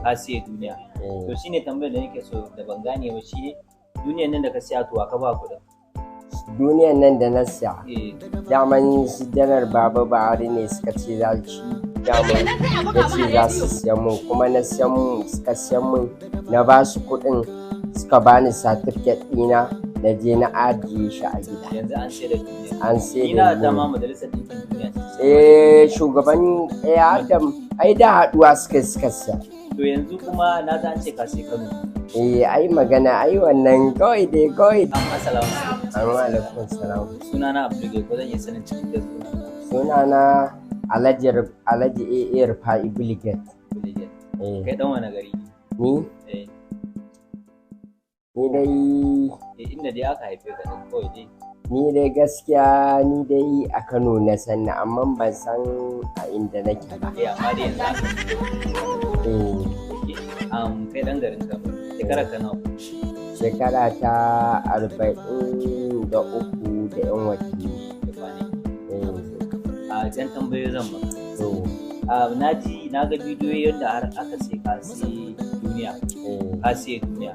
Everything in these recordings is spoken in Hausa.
Ka siya duniya. To shine tambayar da nake so da ban gane ba shine, duniyan nan da ka siya, to wa ka ba kuɗin? Duniyan nan da na siya, daman su Janar Baba Buhari ne suka ce za su, daman ya ce za su siyan mun, kuma na siyan mun, suka siyan mun, na ba su kuɗin, suka bani certificate ɗina, na je na ajiye shi a gida. Yanzu an sai da duniya. An sai Ni na da da ma duniya. Majalisar Ɗinkin Duniya ce ta siya. Eh, shugaban, Adam ai da haɗuwa suka siya. To yanzu kuma na ji an ce ka sai Kano. Eh, ai magana ai wannan kawai dai kawai. Assalamu alaikum. Amma alaikum salam. Sunana Abdul, ko zan iya sanin cikakken sunan? Sunana Alhaji AA Rufa'i Bilget. Bilge. Eh. Kai dan wani gari ne? Ni? Eh. Ni dai Eh, inda dai aka haife ka din kawai dai. Ni dai gaskiya ni dai a Kano na san ni, amma ban san a inda nake ba. Eh, amma dai yanzu aka Eh. Okay. Kai dan garin Kano. Shekarar ka nawa? Shekara ta 43 da 'yan watanni. Da kwanaki. Eh. A jan tambayoyi zan maka. To. Na ji, na ga bidiyoyi yadda har aka ce ka sai duniya. Ka sai duniya.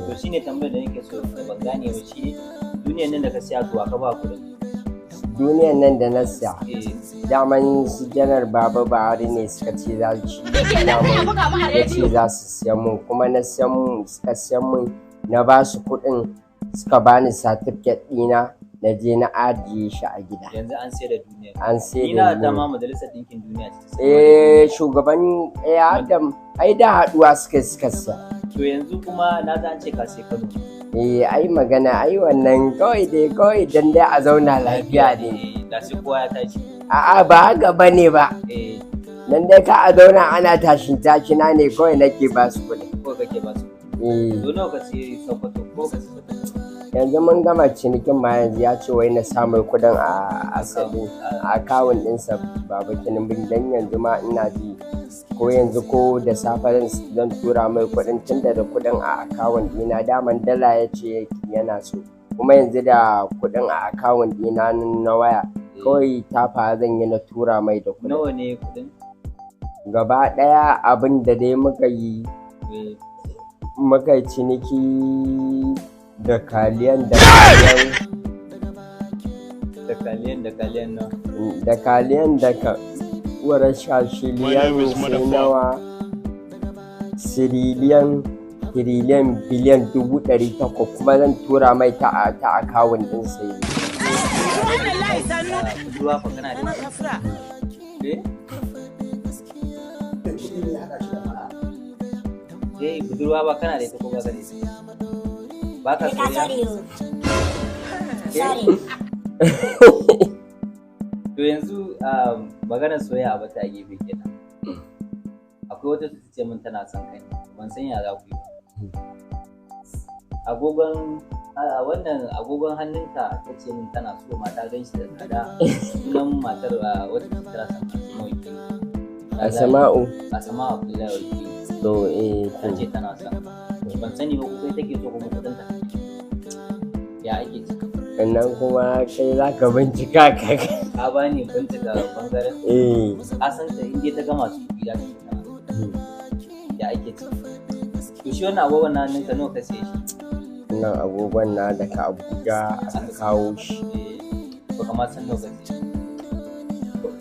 To shine tambayar da nake so da ban gane ba shine, duniyan nan da ka siya, to wa ka ba kuɗin? Duniyan nan da na siya, daman su Janar Baba Buhari ne suka ce za su, daman ya ce za su siyan mun, kuma na siyan mun, suka siyan mun, na ba su kuɗin, suka bani certificate ɗina, na je na ajiye shi a gida. Yanzu an sai da duniya. An sai Ni da na da ma duniya. Majalisar Ɗinkin Duniya ce ta siya. Eh, shugaban, Adam ai da haɗuwa suka siya. To yanzu kuma na ji an ce ka sai Kano. Eh, ai magana ai wannan kawai dai kawai dan dai a zauna lafiya ne. Eh, da sai kowa ya tashi. A'a, ba haka bane ba. Nan dai ka a zauna ana tashin tashina ne kawai nake ba su kuɗi. Ko kake ba su? Eh. To nawa ka sai Sokoto, ko ka sai Sokoto? Yanzu mun gama cinikin ma, yanzu ya ce wai na samun kuɗin a asali a account ɗinsa, Baba Tinubu, dan yanzu ma ina ji ko yanzu ko da safe zan tura mai kuɗin, tunda da kuɗin a account ɗina, daman dala ya ce yana so, kuma yanzu da kuɗin a account ɗina na waya, kawai tafa zan yi na tura mai da kuɗin. Nawa ne kuɗin? Gaba ɗaya abin da dai muka yi muka yi ciniki da kaliyan da kaliyan. Da kaliyan da kaliyan nawa? Da kaliyan da ka wara shashiliyan sai nawa, siriliyan, tiriliyan, biliyan 800,000, kuma zan tura mai ta account ɗin sai. Budurwa fa, kana da ita? Eh? Eh, budurwa ba kana da ita ko ba ka da ita? Ba ka soyayya? Sorry. To yanzu maganar soyayya a bata a gefe kenan. Akwai wata ta ce min tana son kai, ban san ya za ku yi ba. Agogon a wannan agogon hannunka ta ce min tana so, mata gan shi da tsada. Sunan matar wata ce tana son Asma'u Wakili. Asma'u. Asma'u Abdullahi Wakili. To eh. Ta To. ce tana son. Ban sani ba ko kai take so kuma kuɗin ta. Ya ake ciki? Sannan kuma kai za ka bincika ka ga. Ka bani bincika bangaren. Eh. Ka san ta, in dai ta gama su kuɗi za ta ce tana so. Ya ake ciki? To shi wannan agogon na hannunka, nawa ka siye shi? Wannan agogon na daga Abuja aka kawo shi. Eh, baka ma san nawa ka siye shi.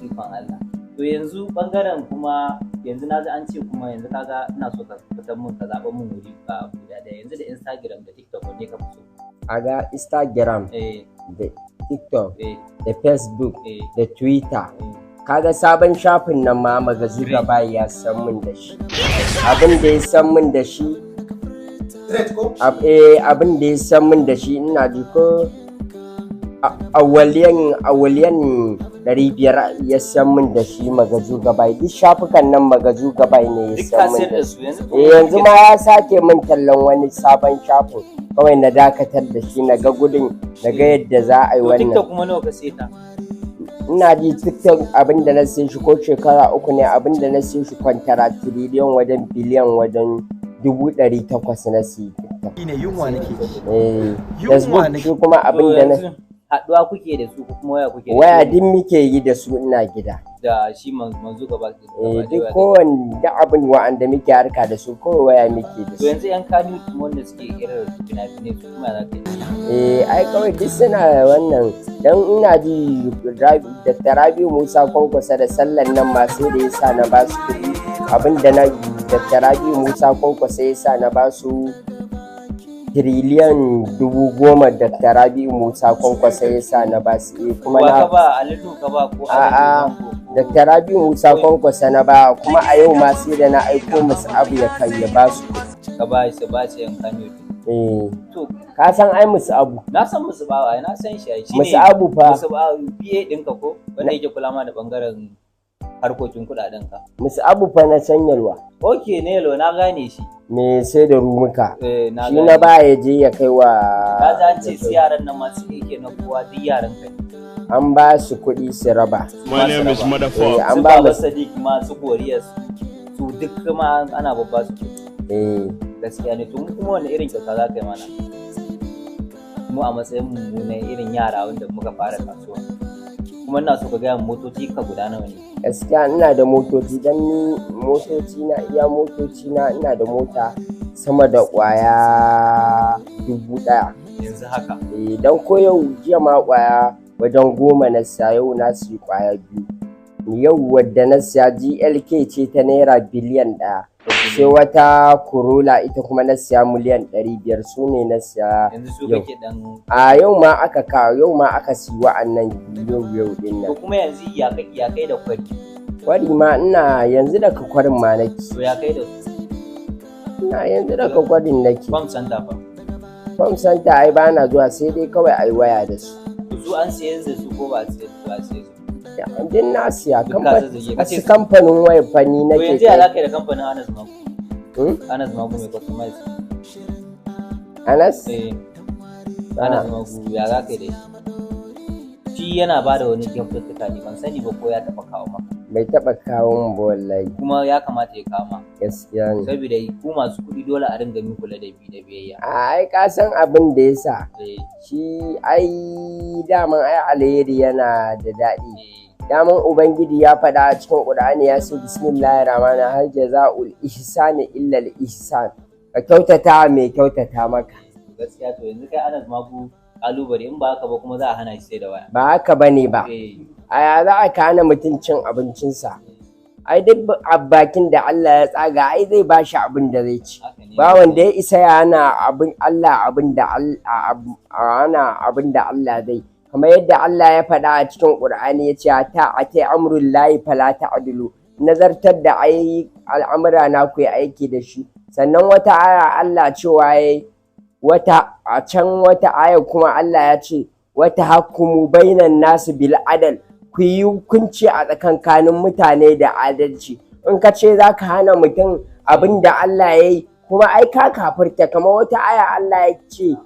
Ikon Allah. To yanzu bangaren kuma, yanzu na ji an ce kuma yanzu kaga ina so ka fitar mun, ka zaɓa mun wuri ba guda ɗaya, yanzu da Instagram da TikTok, wanne ka fi so? A ga Instagram da TikTok da Facebook da Twitter. Kaga sabon shafin nan ma Magazu gaba ya san mun da shi. Abin da ya san mun da shi abin da ya san mun da shi, ina ji ko awaliyan 500 ya san mun da shi Magazu gaba. Duk shafukan nan Magazu gaba ne ya Duk ka san mun sayar da da shi. su yanzu? Eh, yanzu ma ya sake min tallan wani sabon shafin, kawai na dakatar da shi, na ga gudun, na ga yadda za a yi To wannan. TikTok kuma nawa ka sai ta? Ina ji TikTok abin da na sai shi ko shekara 3 ne, abin da na sai shi kwantara tiriliyan wajen biliyan wajen 800,000 na siyi TikTok. Ne yunwa nake ji. Eh. Yunwa Facebook nake. shi kuma abin da na To yanzu Haɗuwa kuke da su ko kuma waya kuke da Waya su? duk muke yi da su ina gida. Da shi manzo gaba Eh, gaba duk ɗaya. kowanne duk abin wa'anda muke harka da su, kawai waya muke da To su. yanzu yan kanu wanda suke irin fina-finai su kuma za ka yi? Eh, ai kawai duk suna wannan, dan ina ji Dr. Rabi'u Musa Kwankwasa da sallan nan ma sai da yasa na ba su kuɗi. Abinda na Dr. Rabi'u Musa Kwankwasa ya sa na ba su 10,000,000 tiriliyan. Dr. Rabi'u Musa Kwankwasa ya sa na ba su, eh, kuma Wa na ka ba? Alilu ka ba ko A'a, Alilu ko Dr. Rabi'u Musa Kwankwasa na ba, kuma a yau ma sai da na aiko musu abu ya kai ya ba su. Ka ba shi ba shi yan kanu? Eh. To Ka san ai musu abu. Na san musu ba, ai na san shi, ai shine Musu abu fa. Musu ba PA ɗinka ko wanda yake kula ma da bangaren harkokin kuɗaɗen ka? Musu abu fa na sanyarwa. Okay, Nelo, na gane shi. Me sai da rumuka. Eh, na Shi gane. na ba ya je ya kai wa. Ka ji an ce su yaran nan masu yake na kowa duk yaran ka ne. An ba su kuɗi su raba. My name is Eh, Motherfucker. an Su ba Baba musu. Sadiq ma, su Koriya, su duk ma ana babba su. Eh. Gaskiya ne. To mu kuma wani irin kyauta za ka yi mana mu a matsayin mu na irin yara wanda muka fara kasuwa? Kuma ina so ka gaya min motoci ka guda nawa ne? Gaskiya ina da motoci, dan ni motoci na, iya motoci na, ina da mota sama da 1000 ƙwaya. Yanzu haka? Eh, dan ko yau, jiya ma 10 ƙwaya na siya, yau na siyi 2 ƙwaya. Yau wadda na siya GLK ce ta naira 1 biliyan, sai wata Corolla ita kuma na siya miliyan 500, su ne na siya. Yanzu su Yau. kake dan A yau ma aka kawo, yau ma aka siyi wa'annan yau yau din To nan. kuma yanzu ya kai da kwari? Kwari ma ina yanzu daga kwarin ma nake. To ya kai da Ina yanzu daga kwarin nake. Farm center fa? Farm center ai bana zuwa, sai dai kawai ai waya da su. To su an siyan da su ko ba a siyan ba a siyan su? Din na siya. Duk ka zazzage. Kace Wasu kamfanin wayar fani To nake yanzu ya kai. za ka yi da kamfanin Anas Magu? Hmm? Anas Magu mai customize. Anas? Eh, Anas Magu, ya za ka yi da shi? Shi yana ba da wani kyaututtuka ne, ban sani ba ko ya taɓa kawo maka. Bai taɓa kawo min ba wallahi. Kuma ya kamata ya kawo ma. Gaskiya ne. Saboda ku masu kuɗi dole a ringa muku ladabi da biyayya. A ai ka san abin da ya sa. Eh. Shi ai daman ai alheri yana da daɗi. Eh. Daman Ubangiji ya faɗa a cikin Ƙur'ani, ya ce bismillahir rahmanir hal jaza'ul ihsani illa al ihsan. Ka kyautata mai kyautata maka. Gaskiya, to yanzu kai Anas Magu kalubale, in ba haka ba kuma za a hana shi sai da waya. Ba haka bane ba. Eh. A ya za a kana mutum cin abincinsa? Ai duk a bakin da Allah ya tsaga ai zai ba shi abin da zai ci. Haka ne. Ba wanda ya isa ya hana abin Allah, abin da hana abin da Allah zai. Kamar yadda Allah ya faɗa a cikin Ƙur'ani, ya ce ta ate amrul lahi fala ta'dilu, nazartar da ai al'amura na ku yi aiki da shi. Sannan wata aya Allah cewa yayi wata a can, wata aya kuma Allah ya ce wata hakumu bainan nasu bil adal, ku yi hukunci a tsakankanin mutane da adalci. In ka ce za ka hana mutum abin da Allah ya yi, kuma ai ka kafirta. Kamar wata aya Allah ya ce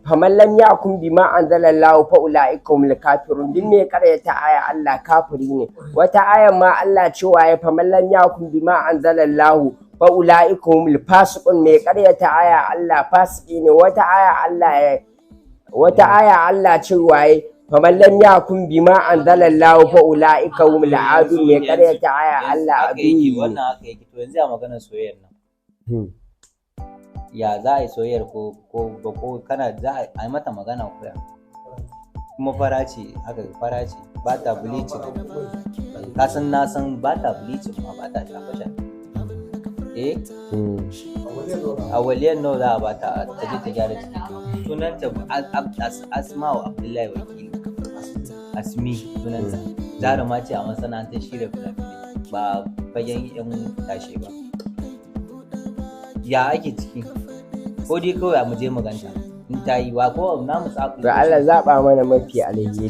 faman lam yakum bima anzalallahu fa ulaika humul kafirun, duk mai karyata aya Allah kafiri ne. Wata aya ma Allah cewa ya faman lam yakum bima anzalallahu fa ulaika humul fasiqun, mai karyata aya Allah fasiki ne. Wata aya Allah ya wata aya Allah cewa ya faman lam yakum bima anzalallahu fa ulaika humul adun, mai karyata aya Yanzu Allah haka yake. aduwi ne. Wannan haka yake. To yanzu ya maganar soyayyar nan? Ya za a yi soyayyar ko kana za a yi mata magana ko ya? Kuma fara ce haka, fara ce, ba ta bleaching, ka san, na san ba ta bleaching ma, ba ta shafe shafe, eh. A waliyan nawa za a ba ta ta je ta gyara jikin? Sunanta Asma'u Abdullahi Wakili, Asmi sunanta. Jaruma ce a masana'antar shirya fina-finai, ba fagen yan tashe ba. Ya ake ciki? Ko dai kawai mu je mu ganta in ta yi wa ko na mu tsaku? To Allah zaɓa mana mafi alheri.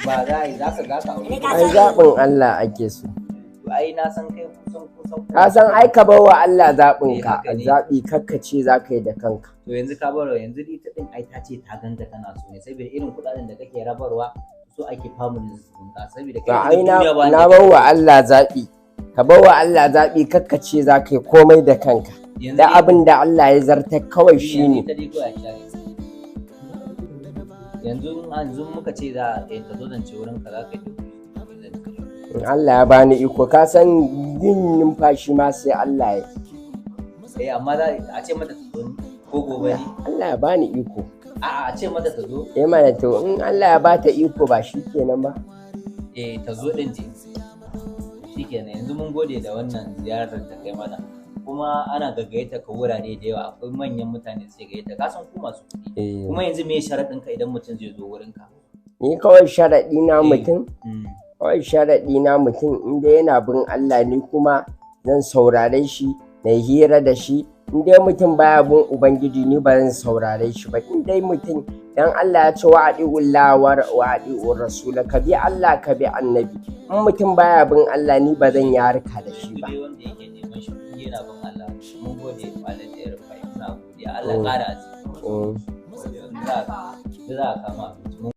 Ba za a yi, za ka aure? Ai zaɓin Allah ake so. To ai na san kai kusan kusan Ka san ai ka bar wa Allah zaɓin Eh, ka, haka ne. zaɓi kakka ce za ka yi da kanka. To yanzu ka baro, yanzu ita din ai ta ce ta ganta tana so ne, saboda irin kuɗaɗen da kake rabarwa so ake family su bunƙasa, saboda To kai ai duk na duniya ba na wanda bar wa Allah zaɓi. Ka bar wa Allah zaɓi, kakka ce za ka yi komai da kanka. Yanzu Da abin da Allah ya zartar kawai yanzu shine. ita dai kawai a share. Yanzu muka ce za a ta zo zance wurin ka, za ka yi zance. In Allah ya bani iko, ka san yin numfashi ma sai Allah ya Eh, amma za a ce mata ta zo ko gobe ne? Allah ya bani iko. A'a, a ce mata ta zo. Eh mana, to in Allah ya bata iko ba shi kenan ba. Eh, ta zo din ce. Shikenan, yanzu mun gode da wannan ziyarar da kai mana. Kuma ana gaggaita ka wurare da yawa, akwai manyan mutane sai gayyata, ka san ku masu kuɗi. Eh. Kuma yanzu me sharaɗin ka idan mutum zai zo wurin ka? Ni kawai sharaɗi na mutum, Mm. kawai sharaɗi na mutum in dai yana bin Allah, ni kuma zan saurare shi na yi hira da shi. In dai mutum baya bin Ubangiji, ni ba zan saurare shi ba. In dai mutum dan Allah ya ce wa adi'ullah wa adi'ur rasul, ka bi Allah ka bi annabi. In mutum baya bin Allah, ni ba zan yi harka da shi Duk ba. dai wanda yake neman shi in yana bin Allah. Mun gode malam da ya rufa, muna godiya, Allah ƙara asiri. Mm. Za a kama abinci.